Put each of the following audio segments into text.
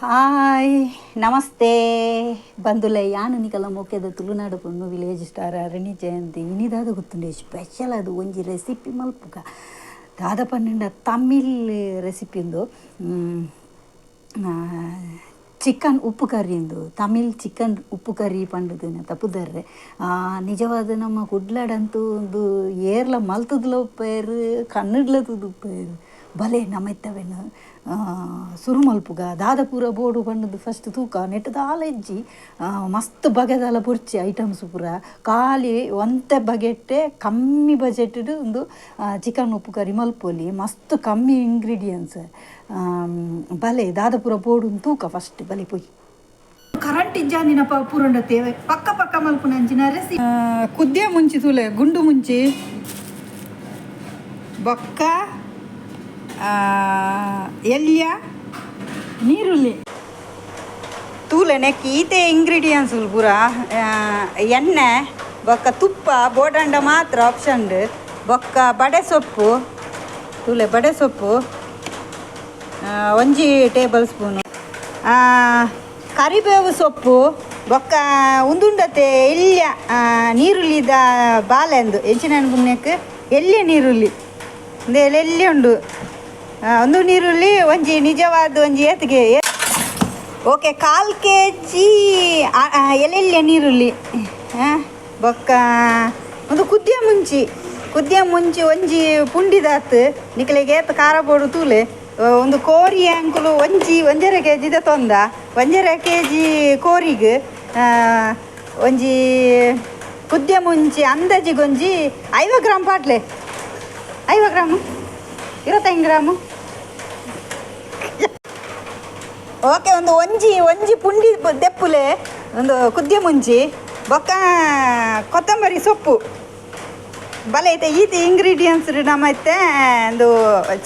Hi, namaste ಬಂದುಲೆ. ಯಾನು ನಿಕಲ ಮೊಕ್ಕೆದ ತುಳುನಾಡು ಪೊಣ್ಣು village star Arani ಜಯಂತಿ. ಇನಿದಾದ ಗೊತ್ತುಂಡೆ special ಅದು ಒಂಜಿ ರೆಸಿಪಿ ಮಲ್ಪುಗ. ದಾದ ಪನ್ನಿಂಡ ತಮಿಳ್ ರೆಸಿಪಿ ಉಂದು. ಚಿಕನ್ ಉಪ್ಪು ಕರಿ ಉಂದು, ತಮಿಳ್ ಚಿಕನ್ ಉಪ್ಪು ಕರಿ ಪಂಡುದು ತಪ್ಪುದಾರೆ. ನಿಜವಾದ ನಮ್ಮ ಕುಡ್ಲಡಂತೂ ಒಂದು ಏರ್ಲ ಮಲ್ತುದ್ಲ ಉಪ್ಪೇರು, ಕಣ್ಣುಡ್ಲ ತೂದು ಉಪ್ಪೇರು. ಬಲೆ ನಮ್ಮೆತ್ತವೆನು ಸುರು ಮಲ್ಪುಗ. ದಾದ ಪೂರ ಬೋಡು ಪಂಡುದು ಫಸ್ಟ್ ತೂಕ ನೆಟ್ ದಾಲ ಇಜ್ಜಿ. ಮಸ್ತ್ ಬಗೆದಾಲ ಬೊರ್ಚಿ ಐಟಮ್ಸ್ ಪೂರ ಖಾಲಿ ಒಂತೆ ಬಗೆಟ್ಟೆ ಕಮ್ಮಿ ಬಜೆಟ್ಡ್ ಉಂದು ಚಿಕನ್ ಉಪ್ಪು ಕರಿ ಮಲ್ಪೊಲಿ. ಮಸ್ತ್ ಕಮ್ಮಿ ಇಂಗ್ರೀಡಿಯೆಂಟ್ಸ್. ಬಲೆ ದಾದ ಪೂರ ಬೋಡು ತೂಕ ಫಸ್ಟ್ ಬಲೆ ಪೊಯ್. ಕರೆಂಟ್ ಇಜ್ಜಾಂದಿನ ಪೂರಂಡತೆ ಪಕ್ಕ ಪಕ್ಕ ಮಲ್ಪುನಂಚಿನ ರೆಸಿ. ಕುದ್ಯ ಮುಂಚಿ ತೂಲೆ, ಗುಂಡು ಮುಂಚಿ ಬೊಕ್ಕ ಎಲ್ಯ ನೀರುಳ್ಳಿ ತೂಲೆ. ನೆಕ್ ಈತೆ ಇಂಗ್ರೀಡಿಯೆಂಟ್ಸ್ ಪೂರ. ಎಣ್ಣೆ ಬೊಕ್ಕ ತುಪ್ಪ ಬೋಡಂಡ ಮಾತ್ರ ಆಪ್ಷನ್. ಬೊಕ್ಕ ಬಡೆ ಸೊಪ್ಪು ತೂಲೆ, ಬಡೆ ಸೊಪ್ಪು ಒಂಜಿ ಟೇಬಲ್ ಸ್ಪೂನು. ಕರಿಬೇವು ಸೊಪ್ಪು ಬೊಕ್ಕ ಉಂದುಂಡತೆ ಎಲ್ಯ ನೀರುಳ್ಳಿದ ಬಾಲೆಂದು ಎಂಚಿನ ಪುಣ್ಯಕ್ಕೆ ಎಲ್ಯ ನೀರುಳ್ಳಿ ಉಂದು ಎಲ್ಲಿ ಉಂಡು. ಒಂದು ನೀರುಳ್ಳಿ ಒಂಜಿ ನಿಜವಾದ ಒಂಜಿ ಏತ್ಗೆ. ಓಕೆ, ಕಾಲು ಕೆ ಜಿ ಎಲ್ಲೆಲ್ಯ ನೀರುಳ್ಳಿ. ಬೊಕ್ಕ ಒಂದು ಕುದ್ಯ ಮುಂಚಿ, ಕುದ್ಯ ಮುಂಚಿ ಒಂಜಿ ಪುಂಡಿದಾತ್. ನಿಕಲೆಗೆ ಏತ್ ಖಾರ ಬೋಡು ತೂಲೆ. ಒಂದು ಕೋರಿ ಅಂಕುಲು ಒಂಜಿ ಒಂಜರೆ ಕೆ ಜಿದ ತೊಂದ, ಒಂಜರೆ ಕೆ ಜಿ ಕೋರಿಗ್ ಒಂಜಿ ಕುದ್ಯ ಮುಂಚಿ ಅಂದಾಜಿಗೊಂಜಿ 50 ಗ್ರಾಮ್ ಪಾಟ್ಲೆ. 50 gram, 25 gram. ಓಕೆ, ಒಂದು ಒಂಜಿ ಒಂಜಿ ಪುಂಡಿ ದೆಪ್ಪುಲೆ ಒಂದು ಕುದ್ಯ ಮುಂಚಿ. ಬೊಕ್ಕ ಕೊತ್ತಂಬರಿ ಸೊಪ್ಪು. ಬಲೆ ಐತೆ ಈತ ಇಂಗ್ರೀಡಿಯೆಂಟ್ಸ್ ನಮ್ಮ ಐತೆ ಒಂದು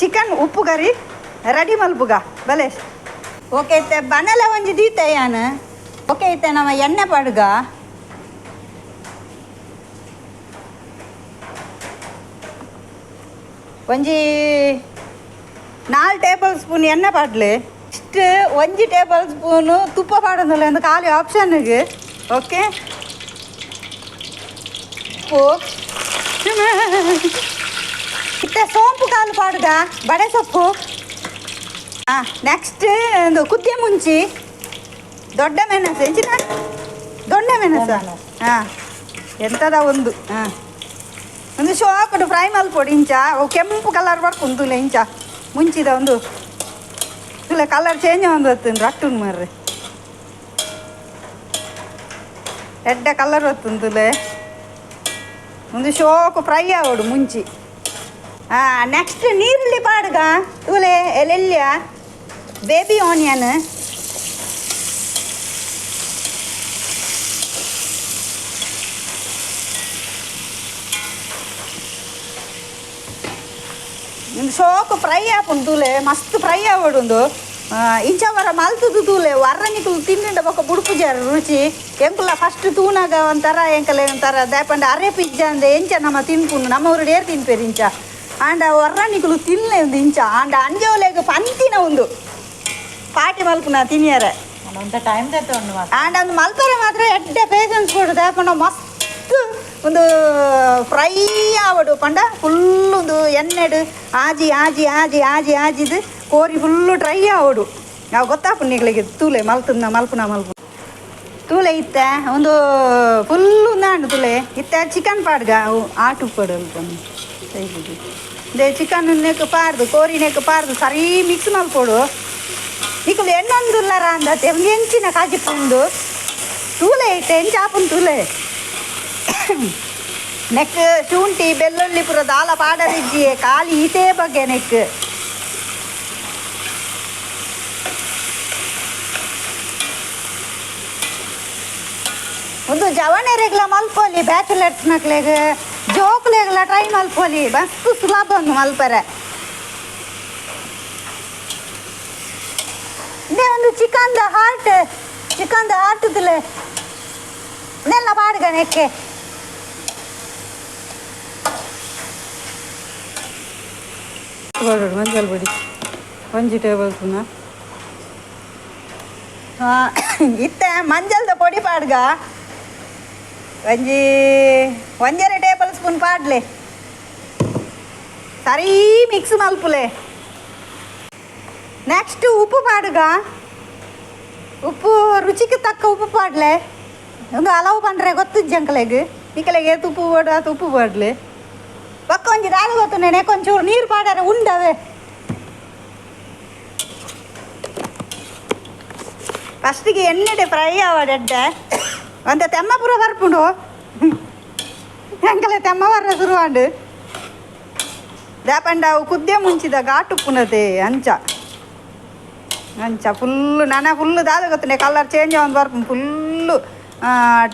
ಚಿಕನ್ ಉಪ್ಪು ಕರಿ ರೆಡಿ ಮಲ್ಪುಗ ಬಲೆ. ಓಕೆ, ಐತೆ ಬನಲ ಒಂಜಿ ದೀತೆ ಯಾನ್. ಓಕೆ, ಐತೆ ನಮ್ಮ ಎಣ್ಣೆ ಪಡ್ಗ. ಒಂಜಿ 4 ಟೇಬಲ್ ಸ್ಪೂನ್ ಎಣ್ಣೆ ಪಾಡ್ಲೆ. ಇಷ್ಟು ಒಂಜಿ ಟೇಬಲ್ ಸ್ಪೂನು ತುಪ್ಪ ಪಾಡೊಂದುಲ್ಲ, ಒಂದು ಖಾಲಿ ಆಪ್ಷನ್ಗೆ. ಓಕೆ, ಉಪ್ಪು ಇತ್ತೆ ಸೋಂಪು ಕಾಲು ಪಾಡುಗ, ಬಡೆ ಸೊಪ್ಪು. ಹಾಂ, ನೆಕ್ಸ್ಟ್ ಒಂದು ಕುದ್ಯ ಮುಂಚಿ, ದೊಡ್ಡ ಮೆಣಸು ಎಂಚಿನ ದೊಡ್ಡ ಮೆಣಸು. ಹಾಂ, ಎಂಥದ ಒಂದು. ಹಾಂ, ಒಂದು ಶೋಕಡು ಫ್ರೈ ಮಲ್ಪೊಡು ಇಂಚ. ಅವು ಕೆಂಪು ಕಲರ್ ಬರ್ಪುಂಡು ಇಂಚ ಮುಂಚಿದ ಒಂದು ಇಲ್ಲ ಕಲರ್ ಚೇಂಜ್ ಒಂದು ಬತ್ತುಂಡು ರಟ್ಟುಂಡು ಮರ್ರೆ. ಎಡ್ಡೆ ಕಲರ್ ಬತ್ತುಂದುಲೆ. ಒಂದು ಶೋಕು ಫ್ರೈ ಆವಡು ಮುಂಚಿ. ಹಾಂ, ನೆಕ್ಸ್ಟ್ ನೀರುಳ್ಳಿ ಪಾಡುಗ ತೂಲೆ, ಎಲ್ಲೆಲ್ಲಿಯ ಬೇಬಿ ಆನಿಯನ್. ಒಂದು ಶೋಕು ಫ್ರೈ ಆಪುಂಡು ತೂಲೆ, ಮಸ್ತ್ ಫ್ರೈ ಆವಡುಂದು. ಇಂಚ ವರ ಮಲ್ತುದು ತೂಲೆ, ವರ ನಿಕುಲು ತಿಂಡ ಬೊಕ್ಕ ಬುಡುಪುಜಾರ ರುಚಿ. ಎಂಕುಲ ಫಸ್ಟ್ ತೂನಾಗ ಒಂಥರ ಎಂಕಲೆ ಒಂಥರ ದಾಪಂಡ ಅರೆ ಪಿಜ್ಜ ಅಂದೆ ಎಂಚ ನಮ್ಮ ತಿನ್ಪುಂಡು ನಮ್ಮ ಊರು ಏರ್ ತಿನ್ಪೇರು ಇಂಚ. ಆಂಡ ವರ್ರ ನಿಕುಲು ತಿನ್ಲೆ ಒಂದು ಇಂಚ. ಆಂಡ ಅಂಜೋಲೆಗ್ ಪಂತಿನ ಒಂದು ಪಾಟಿ ಮಲ್ಪುನ ತಿನಿಯರೆ. ಟೈಮ್ ಆಂಡ ಒಂದು ಮಲ್ಪರೆ ಮಾತ್ರ ಎಡ್ಡೆ ಪೇಷನ್ಸ್ ಕೊಡು. ದಾಪಂಡ ಮಸ್ತ್ ಒಂದು ಫ್ರೈ ಆವಡು ಪಂಡ ಫುಲ್ ಒಂದು ಎಣ್ಣೆಡು ಆಜಿ ಆಜಿ ಆಜಿ ಆಜಿ ಆಜಿದು ಕೋರಿ ಫುಲ್ಲು ಡ್ರೈ ಆವಡು. ನಾವು ಗೊತ್ತಾಪುಂಡು ನಿಗಳಿಗೆ ತೂಲೆ ಮಲ್ತುನ ಮಲ್ಪುನ ಮಲ್ಪು ತೂಲೆ. ಇತ್ತೆ ಒಂದು ಫುಲ್ಲು ಉಂದಾಂಡು ತೂಲೆ. ಇತ್ತೆ ಚಿಕನ್ ಪಾಡ್ಗ ಅವು ಆಟು ಉಪ್ಪಡು ಅಲ್ಪ they chicken ನೆಕ್ ಪಾರ್ದು ಕೋರಿ ನೆಕ್ ಪಾರ್ದು ಸರಿ ಮಿಕ್ಸ್ ಮಲ್ಪೊಡು. ನಿಕುಲು ಎಣ್ಣೊಂದುಲ್ಲರ ಅಂದತೆ ಒಂದು ಎಂಚಿನ ಕಾಜಿಪುಂಡು ತೂಲೆ. ಇತ್ತೆ ಎಂಚಾಪುಂಡು ತೂಲೆ. ನೆಕ್ ಶುಂಠಿ ಬೆಳ್ಳುಳ್ಳಿ ಪೂರ ದಾಲ ಪಾಡರಿಜ್ಜಿ, ಖಾಲಿ ಈತೇ ಬಗ್ಗೆ ನೆಕ್. ಒಂದು ಜವನೆರೆಗ್ಲ ಮಲ್ಪೊಲಿ, ಬ್ಯಾಚುಲರ್ಸ್ ನಕ್ಲೆಗ್ ಜೋಕುಲೆಗ್ಲ ಟ್ರೈ ಮಲ್ಪೊಲಿ. ಮಸ್ತ್ ಸುಲಭ ಒಂದು ಮಲ್ಪರೆ. ಇಂದೇ ಒಂದು chicken the heart, chicken the heart ತುಲೆ ನೆಲ್ಲ ಪಾಡ್ಗ ನೆಕ್ಕೆ. ಮಂಜಲ್ ಪೊಡಿ ಒಂಜಿ ಟೇಬಲ್ ಸ್ಪೂನ್. ಇತ್ತೆ ಮಂಜಲ್ದ ಪೊಡಿ ಪಾಡ್ಗ ಒಂಜಿ ಒಂಜರೆ ಟೇಬಲ್ ಸ್ಪೂನ್ ಪಾಡ್ಲೆ ಸರಿ ಮಿಕ್ಸ್ ಮಲ್ಪುಲೆ. ನೆಕ್ಸ್ಟ್ ಉಪ್ಪು ಪಾಡುಗ. ಉಪ್ಪು ರುಚಿಗೆ ತಕ್ಕ ಉಪ್ಪು ಪಾಡ್ಲೆ. ಒಂದು ಹಲವು ಪಂಡ್ರೆ ಗೊತ್ತಿಜ್ಜಿ ಅಂಕಲೆಗ್ ನಿಕಲೆಗ್ ಏತ್ ಉಪ್ಪು ಬೋಡು ಆತ್ ಉಪ್ಪು ಪಾಡ್ಲೆ. ಬೊಕ್ಕ ಒಂಜಿ ದಾದ ಗೊತ್ತುಂಡೆ ಒಂಚೂರು ನೀರು ಪಾಡರೆ ಉಂಡವೆ. ಫಸ್ಟಿಗೆ ಎಣ್ಣೆಡೆ ಫ್ರೈ ಆವಡೆಡ್ಡೆ ಒಂದ ತೆಮ್ಮ ಪೂರ ಬರ್ಪುಂಡು ಅಂಕಲೆ ತೆಮ್ಮ ಬರ್ರ ಶುರುವಾಂಡು ದಾಪಂಡ ಅವು ಕುದ್ದೆ ಮುಂಚಿದ ಘಾಟು ಉಪ್ಪುನತೆ ಅಂಚ ಅಂಚ ಫುಲ್ಲು ನಾನ ಫುಲ್ಲು ದಾದ ಗೊತ್ತುಂಡೆ ಕಲರ್ ಚೇಂಜ್ ಆವೊಂದು ಬರ್ಪುಂಡು ಫುಲ್ಲು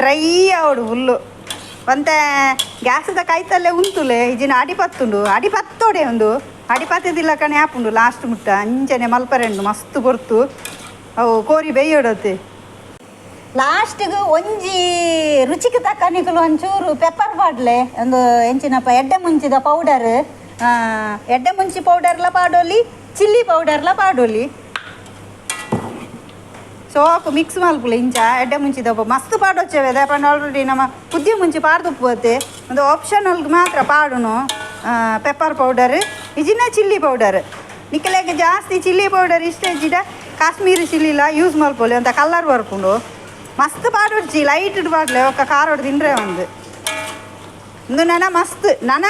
ಡ್ರೈ ಆವಡು ಫುಲ್ಲು. ಒಂತೆ ಗ್ಯಾಸದ ಕೈತಲ್ಲೇ ಉಂತುಲೆ ಇಜಿನ ಅಡಿಪತ್ತುಂಡು ಅಡಿಪತ್ತೋಡೆ ಒಂದು ಅಡಿಪತ್ತದಿಲ್ಲ ಕಣೆ ಆಪುಂಡು ಲಾಸ್ಟ್ ಮುಟ್ಟ ಅಂಚನೆ ಮಲ್ಪರೆಂಡು ಮಸ್ತ್ ಪೊರ್ತು ಅವು ಕೋರಿ ಬೇಯೋಡತ್ತೆ. ಲಾಸ್ಟಿಗೆ ಒಂಜಿ ರುಚಿಗೆ ತಕ್ಕ ನಿಕುಲು ಒಂಚೂರು ಪೆಪ್ಪರ್ ಪಾಡ್ಲೆ ಒಂದು ಎಂಚಿನಪ್ಪ ಎಡ್ಡೆ ಮುಂಚಿದ ಪೌಡರ್ ಎಡ್ಡೆ ಮುಂಚಿ ಪೌಡರ್ಲ ಪಾಡೋಲಿ ಚಿಲ್ಲಿ ಪೌಡರ್ಲ ಪಾಡೋಲಿ ಸೋಕು ಮಿಕ್ಸ್ ಮಲ್ಪುಲೆ ಇಂಚ ಎಡ್ಡೆ ಮುಂಚಿದ ಮಸ್ತ್ ಪಾಡೊಚ್ಚೇವೆ ದಾಪಂಡ ಆಲ್ರೆಡಿ ನಮ್ಮ ಕುದ್ದೆ ಮುಂಚಿ ಪಾಡ್ದು ಪೋತೆ ಒಂದು ಆಪ್ಷನಲ್ಗೆ ಮಾತ್ರ ಪಾಡುನು ಪೆಪ್ಪರ್ ಪೌಡರ್ ಇಜಿನ ಚಿಲ್ಲಿ ಪೌಡರ್ ನಿಕಲೆಗ್ ಜಾಸ್ತಿ ಚಿಲ್ಲಿ ಪೌಡರ್ ಇಷ್ಟ ಇಜ್ಜಿಡ ಕಾಶ್ಮೀರಿ ಚಿಲ್ಲಿಲ ಯೂಸ್ ಮಲ್ಪೊಲಿ ಅಂತ ಕಲರ್ ಬರ್ಪುಂಡು ಮಸ್ತ್ ಪಾಡೊಡ್ಚಿ ಲೈಟ್ ಪಾಡ್ಲೆ ಒಕ್ಕ ಖಾರೋಡು ತಿಂಡ್ರೆ ಒಂದು ಒಂದು ನನ ಮಸ್ತ್ ನನ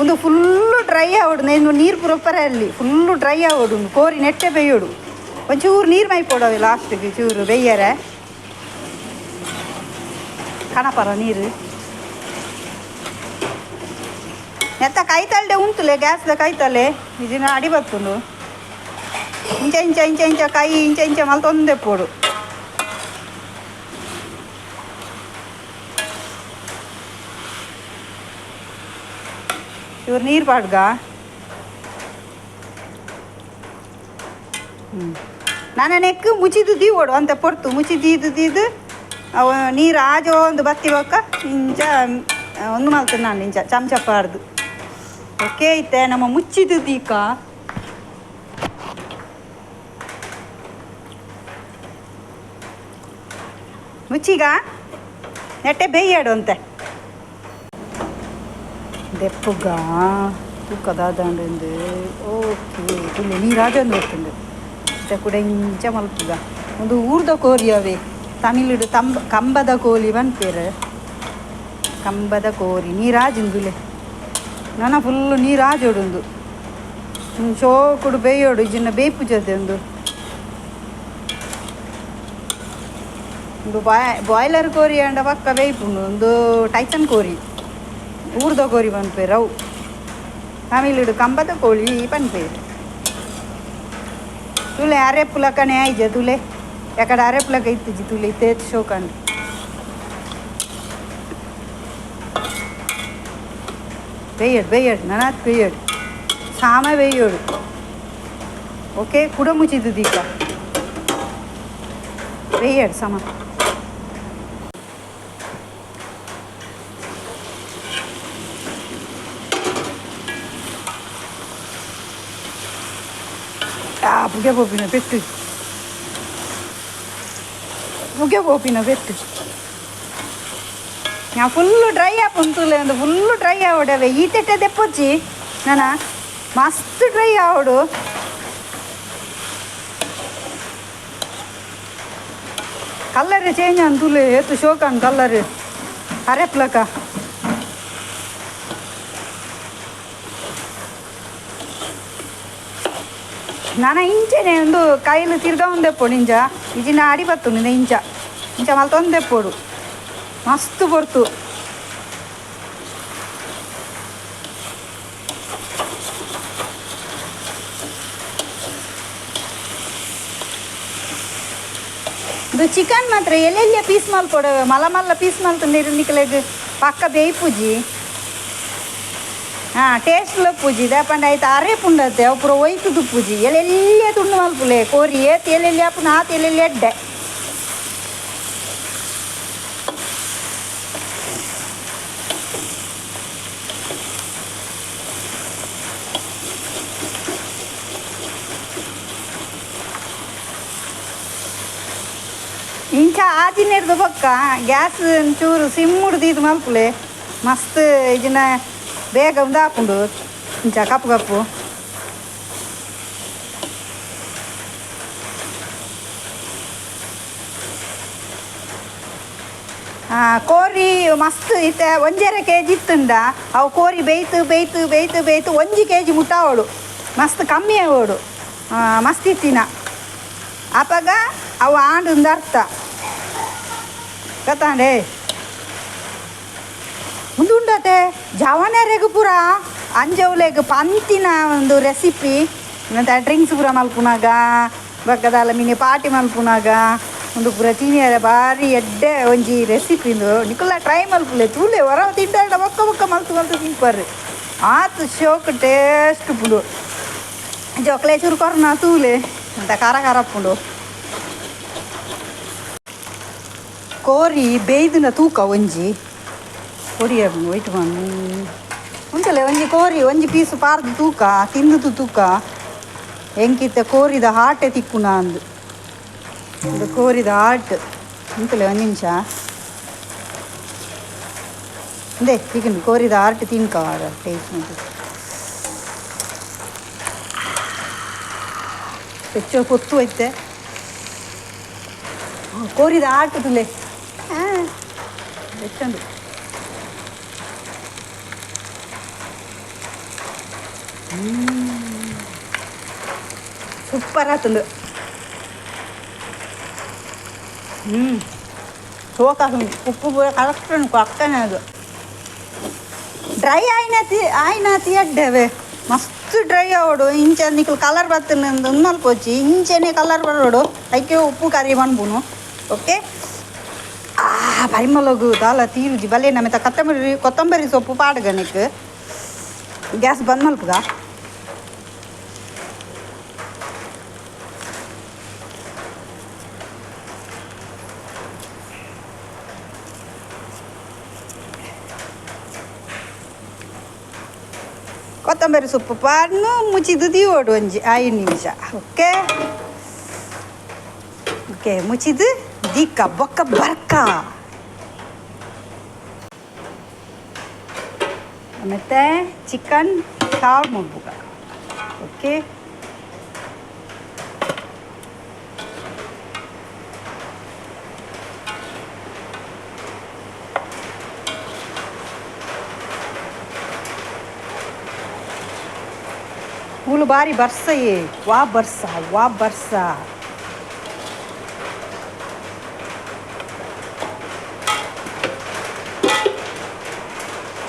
ಒಂದು ಫುಲ್ಲು ಡ್ರೈ ಆವಡು ಇನ್ನು ನೀರು ಪೂರ ಅಲ್ಲಿ ಫುಲ್ಲು ಡ್ರೈ ಆವಡು ಕೋರಿ ನೆಟ್ಟೆ ಬೇಯೋಡು ಒಂಚೂರು ನೀರು ಮೈಪೋಡವೆ ಲಾಸ್ಟಿಗೆ ಚೂರು ಬೇಯ್ಯರೆ ಕಣಪರ ನೀರು ನೆತ್ತ ಕೈತಲ್ಡೆ ಉಂಟುಲೆ ಗ್ಯಾಸ್ದ ಕೈತಲೆ ಇದಿನ ಅಡಿ ಬತ್ತುಂಡು ಇಂಚ ಇಂಚ ಇಂಚ ಇಂಚ ಕೈ ಇಂಚ ಇಂಚ ಮಲ್ತೊಂದೆ ಪೋಡು. ಚೂರು ನೀರು ಪಾಡ್ಗ. ನಾನು ನೆಕ್ ಮುಚ್ಚಿದ್ದು ದೀವೋಡು ಅಂತ ಪೊರ್ತು ಮುಚ್ಚಿ ದೀದು ದೀದು ಅವು ನೀರು ಆಜೋ ಒಂದು ಬತ್ತಿ ಬೊಕ್ಕ ಇಂಚ ಒಂದು ಮಲ್ತು ನಾನು ಇಂಚ ಚಮಚ ಪಾಡ್ದು. ಓಕೆ ಐತೆ ನಮ್ಮ ಮುಚ್ಚಿದ್ದು ದೀಕ. ಮುಚ್ಚಿಗ ನೆಟ್ಟೆ ಬೇಯ್ಯಾಡು ಅಂತೆ ದೆಪ್ಪುಗ ತೂಕ ದಾದಾಂಡು. ಓಕೆ ತುಳು ನೀರಾಜೊಂದು ಗೊತ್ತುಂಡು ಇತ್ತೆ ಕೂಡ ಇಂಚ ಮಲ್ಪುಗ ಒಂದು ಊರ್ದ ಕೋರಿ ಅವೆ ತಮಿಳುಡು ತಂಬ ಕಂಬದ ಕೋಲಿ ಪನ್ಪೆರ್ ಕಂಬದ ಕೋರಿ ನೀರಾಜುಂದುಲೆ ನನ ಫುಲ್ಲು ನೀರಾಜೋಡುಂದು ಶೋಕುಡು ಬೇಯೋಡು ಇಜಿನ ಬೇಪು ಜೊತೆ ಒಂದು ಒಂದು ಬಾಯ್ಲರ್ ಕೋರಿ ಅಂಡ ಪಕ್ಕ ಬೇಯ್ಪುಂಡು ಒಂದು ಟೈಸನ್ ಕೋರಿ ಊರ್ದ ಕೋರಿ ಪನ್ಪೆರ್ ಅವು ತಮಿಳುಡು ಕಂಬದ ಕೋಳಿ ಪನ್ಪೆರ್. ತುಲೆ ಅರೆಪುಲಕನೆ ಆಯ್ಜ ತುಲೆ ಎಕಡೆ ಅರೆಪುಲಕ ಇತ್ತಿಜಿ ತುಲೆ ಇತ್ತೆ ಶೋಕಂಡು. ಬೇಯಡ್ ಬೇಯಡ್ ನನಾತ್ ಬೇಯಡ್ ಸಾಮ ಬೇಯೋಡು. ಓಕೆ ಕುಡ ಮುಚ್ಚಿದ್ದು ದೀಕ ಬೇಯಡ್ ಸಮ. ಪುಗೆ ಪೋಪಿನ ಪೆಟ್ಟು ಪುಗೆ ಪೋಪಿನ ಪೆಟ್ಟು ನಾ ಫುಲ್ಲು ಡ್ರೈ ಆಪುಂತುಲೆ ಒಂದು ಫುಲ್ಲು ಡ್ರೈ ಆವಡವೆ ಈ ತೆಟ್ಟೆ ದೆಪ್ಪೊಚ್ಚಿ ನಾನ ಮಸ್ತ್ ಡ್ರೈ ಆವಡು. ಕಲ್ಲರ್ ಚೇಂಜ್ ಅಂತುಲೆ ಏತು ಶೋಕನ್ ಕಲ್ಲರ್ ಅರೆಪ್ಲಕ. ನಾನ ಇಂಚೆನೆ ಒಂದು ಕೈಲು ತಿರ್ಗ ಒಂದೆಪ್ಪೋಡು ಇಂಚ ಇಜಿನ ಅಡಿ ಬತ್ತುಂಡು ಇಂಚ ಇಂಚ ಮಲ್ತೊಂದೆಪ್ಪೋಡು ಮಸ್ತ್ ಪೊರ್ತು. ಇದು ಚಿಕನ್ ಮಾತ್ರ ಎಲ್ಲೆಲ್ಲ ಪೀಸ್ ಮಲ್ಪೊಡು ಮಲ್ಲ ಮಲ್ಲ ಪೀಸ್ ಮಲ್ತುಂಡು ನಿಕಲೆಗ್ ಪಕ್ಕ ಬೇಯ್ಪುಜಿ ಹಾಂ ಟೇಸ್ಟ್ ಲಪ್ಪುಜಿ ದಾಪಂಡ ಐತ ಅರೆ ಪುಂಡತ್ತೆ ಅವು ಪೂರ ಒಯ್ತು ತುಪ್ಪುಜಿ ಎಲ್ಲೆಲ್ಲೇ ತುಂಡು ಮಲ್ಪುಲೆ ಕೋರಿ ಏತ್ ಎಲ್ಲೆಲ್ಲಿ ಆಪುನ ಆತ್ ಎಲ್ಲೆಲ್ಲಿ ಎಡ್ಡೆ. ಇಂಚ ಆಜಿನೆರ್ದು ಬೊಕ್ಕ ಗ್ಯಾಸ್ ಚೂರು ಸಿಮ್ಮುಡು ದೀದ್ ಮಲ್ಪುಲೆ ಮಸ್ತ್ ಇಜಿನ ಬೇಗ ಉಂದಾಪುಂಡು ಇಂಚ ಕಪ್ಪು ಕಪ್ಪು. ಕೋರಿ ಮಸ್ತ್ ಇತ್ತೆ 1.5 ಕೆಜಿ ಇತ್ತುಂಡ ಅವು ಕೋರಿ ಬೇಯ್ತು ಬೇಯ್ತು ಬೇಯ್ತು ಬೇಯ್ತು 1 ಕೆಜಿ ಮುಟ್ಟಾವಳು ಮಸ್ತ್ ಕಮ್ಮಿ ಆವೋಡು ಮಸ್ತ್ ಇತ್ತಿನ ಅಪಗ ಅವು ಆಂಡುಂದು ಅರ್ಥ ಗೊತ್ತಾಂಡೆ. ಉಂದು ಉಂಡತೆ ಜವನೆರೆಗ್ ಪೂರ ಅಂಜವುಲೆಗ್ ಪಂತಿನ ಒಂದು ರೆಸಿಪಿ ಮತ್ತೆ ಡ್ರಿಂಕ್ಸ್ ಪೂರ ಮಲ್ಪುನಾಗ ಬೊಕ್ಕದಾಲ ಮಿನಿ ಪಾರ್ಟಿ ಮಲ್ಪುನಾಗ ಉಂದು ಪೂರ ತಿನಿಯರೆ ಬಾರಿ ಎಡ್ಡೆ ಒಂಜಿ ರೆಸಿಪಿ ಉಂದು. ನಿಕುಲ ಟ್ರೈ ಮಲ್ಪುಲೆ ತೂಲೆ ಹೊರ ತಿಂಟಾಡ ಬೊಕ್ಕ ಬೊಕ್ಕ ಮಲ್ತು ಮಲ್ತು ತಿನ್ಪರ್ ಆತ್ ಶೋಕ್ ಟೇಸ್ಟ್ ಉಪ್ಪುಂಡು. ಜೋಕ್ಲೆ ಚೂರು ಕೊರ್ನ ತೂಲೆ ಅಂತ ಖಾರ ಖಾರ ಉಪ್ಪುಂಡು. ಕೋರಿ ಬೇಯ್ದಿನ ತೂಕ ಒಂಜಿ ಕೊಡಿ ವೈಟ್ ಉಂಟಲೆ ಒಂಜಿ ಕೋರಿ ಒಂಜಿ ಪೀಸ್ ಪಾರ್ದು ತೂಕ ತಿಂದುದು ತೂಕ ಎಂಕಿತ್ತ ಕೋರಿದ ಹಾಟೆ ತಿಕ್ಕುನ ಅಂದು ಇದು ಕೋರಿದ ಹಾಟ್ ಉಂಟಲೆ ಒಂದು ನಿಮಿಷ ಅಂದೇ ಈಗ ಕೋರಿದ ಹಾರ್ಟ್ ತಿನ್ಕ ಟೇಸ್ಟ್ ಉಂಟು ಹೆಚ್ಚು ಪೊತ್ತು ಐತೆ ಕೋರಿದ ಆಟ ತುಲೆ ಹೆಚ್ಚಂದು ಸೂಪರ್ ಆತುಂಡು. ಸೋಕಾಸುಂಡು ಉಪ್ಪು ಪೂರ ಕರೆಕ್ಟ್ ಉಂಟು ಅಕ್ಕನೇ ಅದು ಡ್ರೈ ಆಯ್ನ ಆಯ್ನ ಎಡ್ಡೆವೆ ಮಸ್ತ್ ಡ್ರೈ ಆವಡು ಇಂಚ ನಿಕಲ್ ಕಲರ್ ಬತ್ತನ ಮಲ್ಪೊಚ್ಚಿ ಇಂಚನೆ ಕಲರ್ ಬರೋಡು ಐಕೆ ಉಪ್ಪು ಕರಿ ಮನ್ಪುನು. ಓಕೆ ಆ ಪರಿಮಳಗು ದಾಲ ತೀರುಜಿ ಬಲೆ ನಮ್ಮೆತ ಕೊತ್ತಂಬರಿ ಕೊತ್ತಂಬರಿ ಸೊಪ್ಪು ಪಾಡ್ಗನಿಕ್ ಗ್ಯಾಸ್ ಬಂದ್ ಮಲ್ಪುಗ. ಕೊತ್ತಂಬರಿ ಸೊಪ್ಪು ಪಾಡ್ನು ಮುಚ್ಚಿದ್ದು ದೀವೋಡು ಒಂಜಿ 5 ನಿಮಿಷ. ಓಕೆ ಓಕೆ ಮುಚ್ಚಿದ್ದು ದಿಕ್ಕ ಬೊಕ್ಕ ಬರ್ಕ. ಮತ್ತು ಚಿಕನ್ ಸಾರು ಮಲ್ಪುಗ. ಓಕೆ ಮೂಲು ಬಾರಿ ಬರ್ಸಯೇ ವಾ ಬರ್ಸ ವಾ ಬರ್ಸ.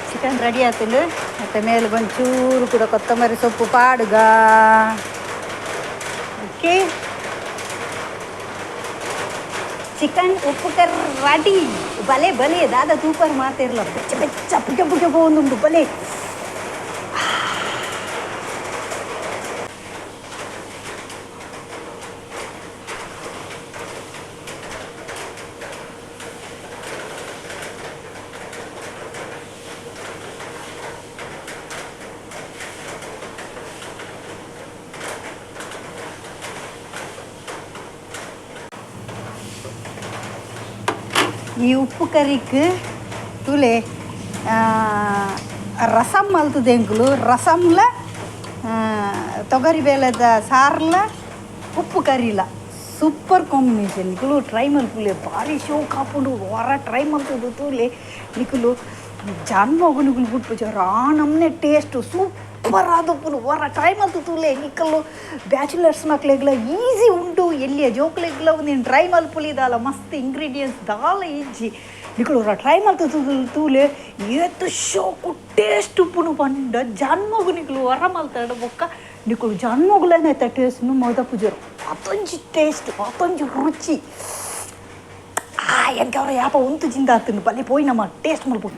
ಚಿಕನ್ ರೆಡಿ ಆತುಂಡು. ಮತ್ತು ಮೇಲೆ ಒಂಚೂರು ಕೂಡ ಕೊತ್ತಂಬರಿ ಸೊಪ್ಪು ಪಾಡುಗ. ಓಕೆ ಚಿಕನ್ ಉಪ್ಪು ಕರ್ ರೆಡಿ. ಬಲೆ ಬಲೆ ದಾದ ತೂಪರ್ ಮಾತಿರಲ್ಲ ಬೆಚ್ಚ ಬೆಚ್ಚ ಪುಗೆ ಪುಗೆ ಪೋವೊಂದುಂಡು ಬಲೆ. ಈ ಉಪ್ಪು ಕರಿಕ್ ತೂಲೆ ರಸಮ್ ಮಲ್ತದೆ ಎಂಕುಲು ರಸಮ್ಲ ತೊಗರಿ ಬೇಳೆದ ಸಾರ್ಲ ಉಪ್ಪು ಕರಿಲ ಸೂಪರ್ ಕಾಂಬಿನೇಷನ್. ನಿಕುಲು ಟ್ರೈ ಮಲ್ಪುಲೆ ಭಾರಿ ಶೋಕ್ ಆಪುಂಡು ವಾರ ಟ್ರೈ ಮಲ್ತುದು ತೂಲೆ ನಿಕುಲು ಜನ್ಮಗು ನಿಕುಲು ಬುಡ್ಪುಜಾರ್ ಆ ನಮ್ನೆ ಟೇಸ್ಟ್ ಸೂಪರ್ ಆದುಪ್ಪುನು ವಾರ ಟ್ರೈ ಮಲ್ತು ತೂಲೆ ನಿಕಲು ಬ್ಯಾಚುಲರ್ಸ್ ಮಕ್ಳೆಗ್ಲ ಈಸಿ ಉಂಟು ಎಲ್ಲಿಯ ಜೋಕ್ಲೆಗ್ಲ ಒಂದಿನ ಟ್ರೈ ಮಲ್ಪುಲಿ ದಾಲ ಮಸ್ತ್ ಇಂಗ್ರೀಡಿಯೆಂಟ್ಸ್ ದಾಲ ಇಜ್ಜಿ ನಿಕುಲು ಟ್ರೈ ಮಲ್ತು ತೂಲೆ ಏತ್ ಶೋಕು ಟೇಸ್ಟ್ ಉಪ್ಪುನು ಪಂಡ ಜನ್ಮಗು ನಿಕುಲು ವರ ಮಲ್ತಾಡ ಬೊಕ್ಕ ನಿಕುಲು ಜನ್ಮಗುಲೇನೆ ಟೇಸ್ಟ್ ಮದಪುಜರು ಅತೊಂಜಿ ಟೇಸ್ಟ್ ಅತೊಂಜಿ ರುಚಿ ಎಂಕ ಅವರ ಯಾಪ ಉಂತು ಜಿಂದಾತುಂಡು ಬಲೆ ಪೋಯಿ ನಮ್ಮ ಟೇಸ್ಟ್ ಮಲ್ಪು.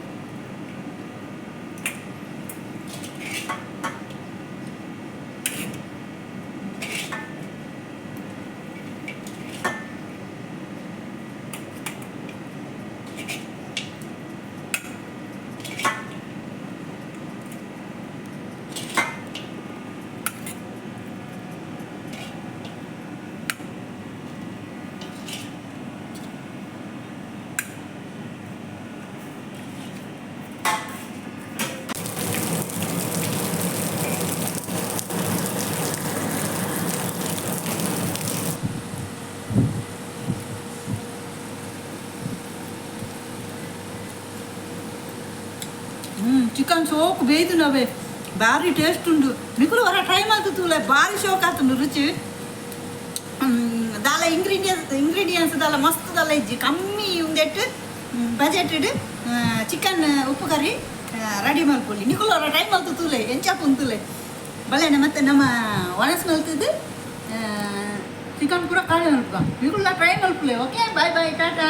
ಚಿಕನ್ ಸೋಕು ಬೇಯ್ದು ನವೆ ಬಾರಿ ಟೇಸ್ಟ್ ಉಂಡು. ನಿಕುಲು ಹೊರ ಟ್ರೈ ಮಲ್ತು ತೂಲೆ, ಬಾರಿ ಶೋಕ್ ಆತುಂಡು ರುಚಿ. ದಾಲ ಇಂಗ್ರೀಡಿಯನ್ಸ್ ಇಂಗ್ರೀಡಿಯನ್ಸ್ ದಾಲ ಮಸ್ತ್ ದಾಲ ಇಜ್ಜಿ, ಕಮ್ಮಿ ಉಂದೆಟ್ ಬಜೆಟೆಡ್ ಚಿಕನ್ ಉಪ್ಪು ಕರಿ ರೆಡಿ ಮಲ್ಪೊಲಿ. ನಿಕುಲು ಹೊರ ಟ್ರೈ ಮಲ್ತು ತೂಲೆ ಎಂಚ ಪುಂತುಲೆ ಬಲೇನೆ. ಮತ್ತೆ ನಮ್ಮ ಒಣಸ್ ಮಲ್ತದ್ದು ಚಿಕನ್ ಪೂರ ಖಾಲಿ ಮಲ್ಪುಗ. ನಿಕುಲ್ಲ ಟ್ರೈ ಮಲ್ಪುಲೆ. Okay, bye bye, Tata.